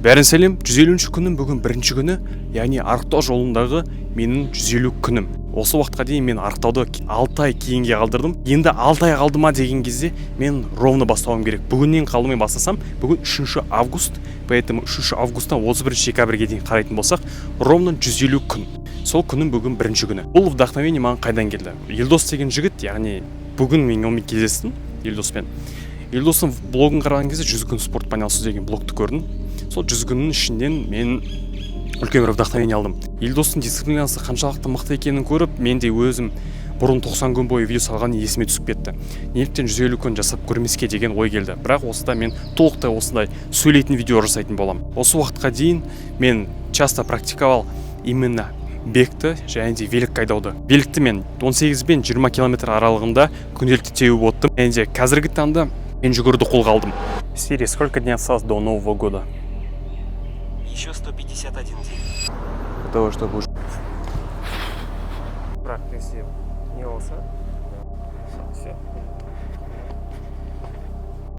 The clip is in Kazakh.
Бәрін сәлем! 150 күнім бүгін бірінші күні, яғни арықтау жолындағы менің 150 күнім. Осы уақытқа дейін мен арықтауды 6 ай кейінге қалдырдым. Енді 6 ай қалды ма деген кезде мен ровно бастауым керек. Бүгіннен қалмай бастасам, бүгін 3 август, поэтому 3 августтан 31 декабрьге дейін қарайтын болсақ, ровно 150 күн. Сол күнім бүгін бірінші күні. Бұл вдохновение маған қайдан келді? Елдос деген жігіт, яғни бүгін мен онымен кездестім, Елдоспен. Елдостың блогын қараған кезде «100 күн спортпен айналысу» деген блогты көрдім. Сол 100 күннің ішінен мен үлкен бір вдохновение алдым. Елдостың дисциплинасы қаншалықты мықты екенін көріп, мен де өзім бұрын 90 күн бойы видео салған есіме түсіп кетті. Неліктен 150 күн жасап көрмеске деген ой келді. Бірақ осыда мен толықтай осындай сөйлейтін видео жасайтын боламын. Осы уақытқа дейін мен часто практиковал именно бегті және де велик айдауды. Великті мен 18 бен 20 километр аралығында күнделікті теуіп оттым және де қазіргі таңда мен жүгіруді қолға алдым. Сири, сколько дней осталось до Нового года? Еще 151 день. Для того, чтобы Бірақ если не болса.